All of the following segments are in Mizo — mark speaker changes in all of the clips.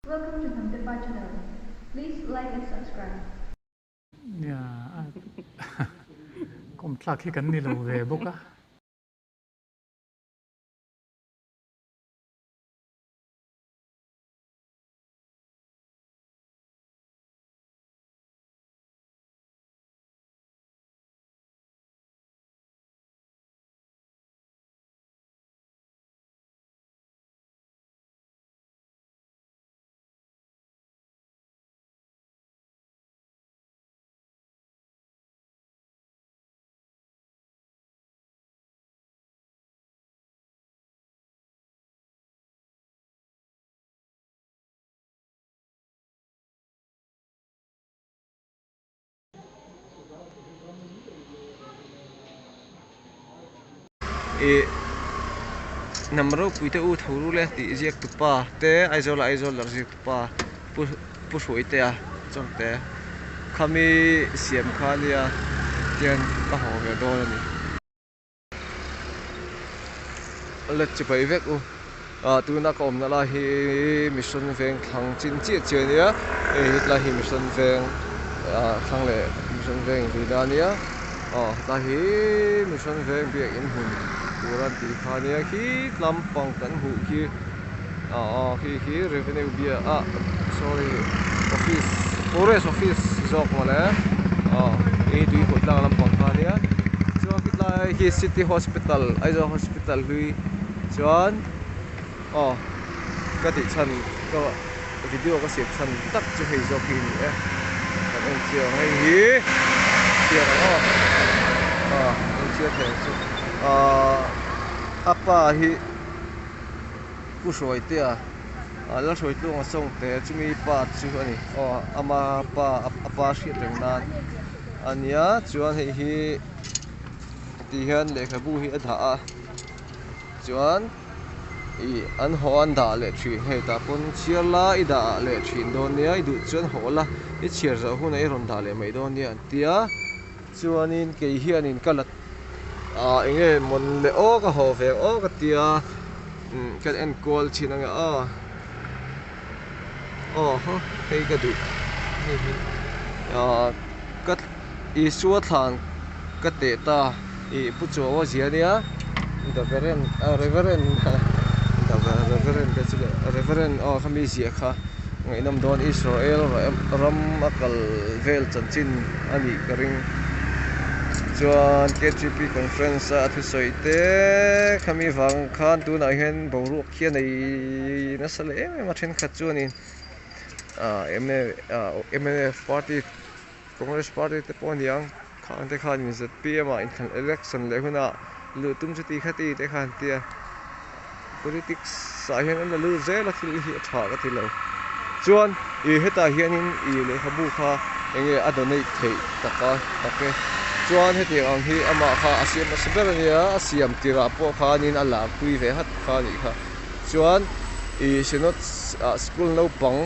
Speaker 1: Welcome to Hnamtepa channel. Please like and subscribe.
Speaker 2: Nia, kawmtlak hi kan ni lo ve bawk a.
Speaker 3: Ih hnam ropui te u tho rul e tih ziak tu pa te Aizawl a Aizawl darh ziak tu pa pu pu Hruaitea chawngte khami siam kha ania tian ka haw ve dawn a ni. Let chi pai vek u ah tuna ka awmna lai hi mission veng thlang chin chiah chiah ania hei hetlai hi mission veng ah thlang leh mission veng invuina ania aw hetlai hi mission veng biakin hmun tur an tih kha ania khi tlampang kan hmuh khi ah khi khi revenue biak ah sorry office forest office zawk mawle aw hei hi tuipui tlang lampang kha ania chuan khilai hi city hospital Aizawl hospital hlui chuan aw ka tih chhan ka video ka siam chhan tak chu hei zawk hi a ni e kan en chiang hei hi chiang ang aw aw en chiang thei ang chu ahh a pa hi. Pu Hruaitea ah Lalhruaitluanga Sawngte chumi pa chu a ni aw ama pa a pa hriat reng nan a nia chuan hei hi ti hian lehkhabu hi a dah a chuan ih an haw an dah leh thin hei tah pawn chhiar la i dah leh thin dawn nia i duh chuan haw la i chhiar zawh hunah i rawn dah leh mai dawn nia an tia chuanin kei hianin ka la ah eng nge mawn le aw ka haw ve aw ka tia umm ka en kual thin ang e aw aw haw hei ka duh hei hi ah ka Isua thlan ka teh ta ih pu Chuaua zia ania the reverend ah reverend the reverend te chu leh reverend aw khami ziah kha ngaihnawm dawn Israel ram a kal vel chanchin a nih ka ring. Chuan K_G_P conference a thusawi te khami vang khan tunah hian boruak hi a nei nasa leh em em a thenkhat chuanin ah M_N_F party Congress party te pawh a ni ang khang te khanin Z_P_M ah inthlan election leh hunah luh tum chu ti kha ti te khan tia politics ah hian an la lut zel a thil hi a tha ka ti lo chuan ih hetah hianin ih lehkhabu kha eng nge a donate theih tak a tak e chuan hetiang ang hi amah kha a siam hmasa ber a nia a siam tirah pawh khanin a lar pui ve hat kha a nih kha chuan ih synod ah school naupang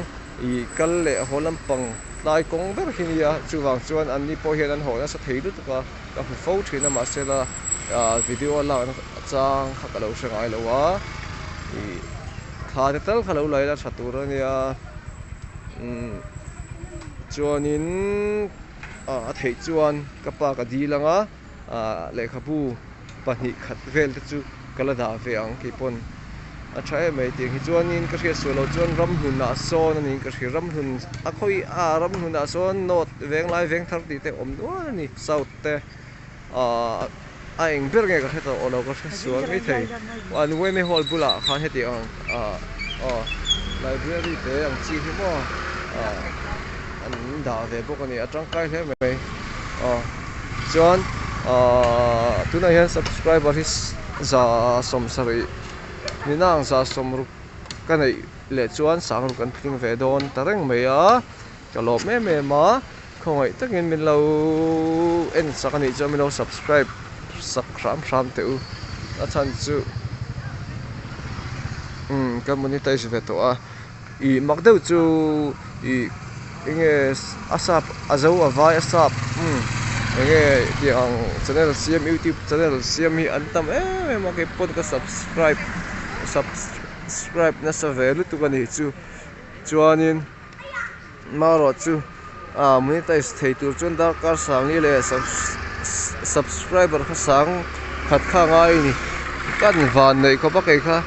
Speaker 3: ih kal leh haw lampang tlai kawng ber hi a nia chuvang chuan an ni pawh hian an haw nasa thei lutuk a. Ka hmu fo thin a mahsela ah video a lakna chang kha ka lo hre ngai lo a ih thla te tal kha lo la ila tha tur a nia umm chuanin ah a theih chuan ka pa ka dil ang a ah lehkhabu pahnih khat vel te chu ka la dah ve ang keipawn a tha em mai tih ang hi chuanin ka hriat suah loh chuan ramhlunah sawn a niin ka hria ramhlun a khawi a ramhlunah sawn north venglai vengthar tih te awm nual a ni south te ahh a eng ber nge ka hre tawh lo ka hre sual mai thei an yma hall bulah khan heti ang ahh aw library te ang chi hi maw ahh an dah ve bawk a ni a tangkai hle mai aw chuan ahh tunah hian subscriber hi za sawm sarih nina ang za sawm ruk ka neih leh chuan sang ruk an tling ve dawn ta reng mai a ka lawm em em a khawngaih takin min lo en sak a nih chuan min lo subscribe sak hram hram teh u a chhan chu umm ka monetize ve tawh a. Ih mak deuh chu ih enge a sap a zo a vai a sap umm enge tih ang channel siam youtube channel siam hi an tam em em a kei pawn ka subscribe subscribe nasa ve lutuk a nih chu. Chuanin marawh chu ah monetize thei tur chuan darkar sangli leh subscriber kha sang khat kha a ngai a ni. Kan van neih khawp a kei kha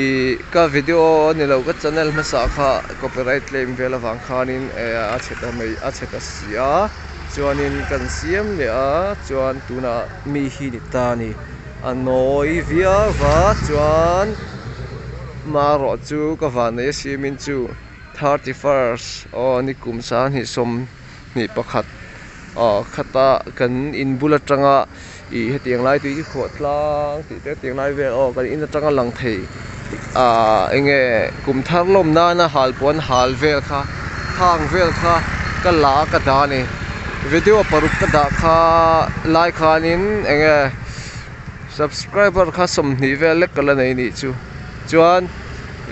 Speaker 3: ih ka video a ni lo ka channel hmasa kha copyright claim vel avang khanin eh a chhe ta mai a chhe ta si a chuanin kan siam leh a chuan tunah mi hi ni ta a ni. A nawi viau va chuan marawh chu ka vanneih a siamin chu 31st aw ni kum sanghnih sawmhnih pakhat aw khata kan inbul atanga ih hetiang lai tui khuah tlang tih te hetiang lai vel aw kan in atanga lang thei ah eng nge kum thar lawm nana hal puan hal vel kha khang vel kha ka la a ka dah a ni video paruk ka dah kha lai khanin eng nge. Subscriber kha 20 vel lek ka la nei nih chu chuan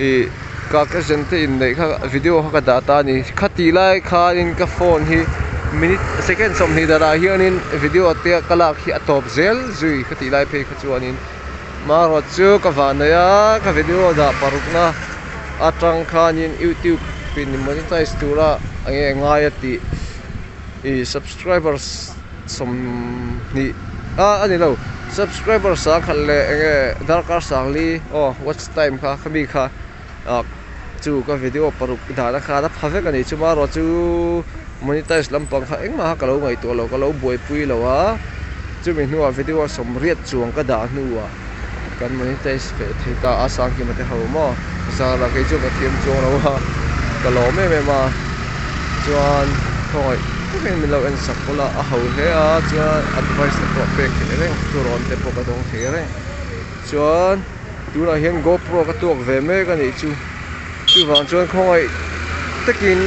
Speaker 3: ih ka cousin te inneih kha video kha ka dah ta a ni khati lai khanin ka phone hi minute second 20 danah hianin video te ka lak hi a tawp zel zui khati lai phei kha chuanin marawt chu ka vah nei a ka video dah parukna atang khanin youtube in monetize tura enge ngai a tih ih subscribers. 20 a a ni lo subscriber 10,000 leh eng nge darkar 40 aw watch time kha khami kha ah chu ka video paruk dahna khan a pha vek a ni chuma erawh chu monetize lampang kha engmah kha ka lo ngaihtuah lo ka lo buaipui lo a chumi hnuah video 80 chuang ka dah hnuah kan monetize ve thei ta a sangkima te ho maw zara kei chu ka thiam chuang lo a ka lawm em em a chuan khawngaih takin min lo en sak bawlh a a ho hle a chuan advice te pawh a pek theih reng thurawn te pawh ka dawng thei reng chuan tunah hian gopro ka tuak ve mek a nih chu chuvang chuan khawngaih takin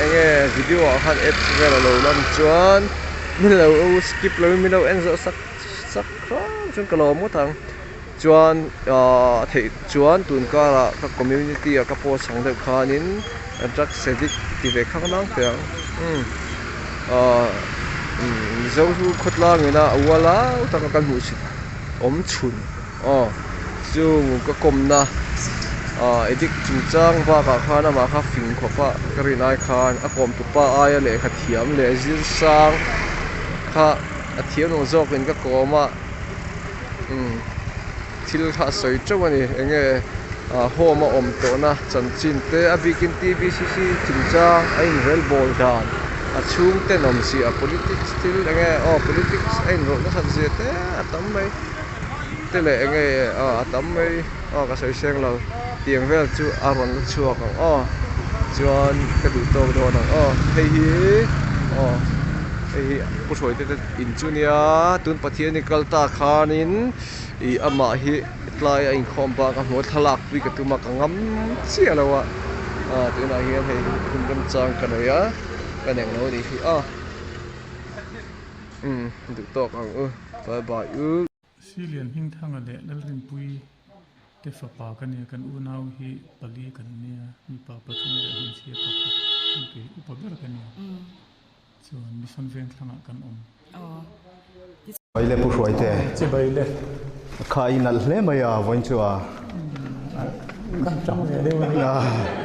Speaker 3: eng nge video ah khan ads vel a lo lan chuan min lo skip lovin min lo en zawh sak sak hrang chuan ka lawm ngawt ang chuan ahh theih chuan tun karah ka community ah ka post ang deuh khanin drugs addict ti ve khang nang teh ang umm ahh mizo chu khawtlang ina a ual au taka kan hmuh chhit awm chhun aw chung ka kawmna ahh addict chungchang bakah khan amah kha fing khawp a ka rin ai khan a kawm tupa aia lehkha thiam leh zir sang kha. A thiam lo zawkin ka kawm a umm thil kha a sawi teuh a ni eng nge ah home a awm tawhna chanchin te a bikin TBCC chungchang a inrel bawl dan a chhung ten awm si a politics thil eng nge aw politics a inrawlh nasat zia te a tam mai te leh eng nge aw a tam mai aw ka sawi seng lo tiang vel chu a rawn la chhuak ang aw chuan ka duh tawk dawn ang aw hei hi aw hei hi pu hruaite te in chu nia tun Pathian hi kal ta khanin ih amah hi tlai a inkhawm bak a hmu a thlalak pui ka tum a ka ngam chiah lo a ah tunah hian hei hi hun remchang ka nei a ka neng lo anih hi aw umm duh tawk ang u bye bye u.
Speaker 2: Silian Hmingthanga leh Lalrinpuii te fapa ka nia, kan unau hi pali kan nia, mipa pathum leh hmeichhia pakhat an kei upa ber ka nia. Chuan Mission Vengthlangah kan awm.
Speaker 4: Chibai le Pu Hruaite.
Speaker 2: Chibai le.
Speaker 4: Kha i nalh hle mai a vawiin chu a.
Speaker 2: Kan tang ve deuh a ni.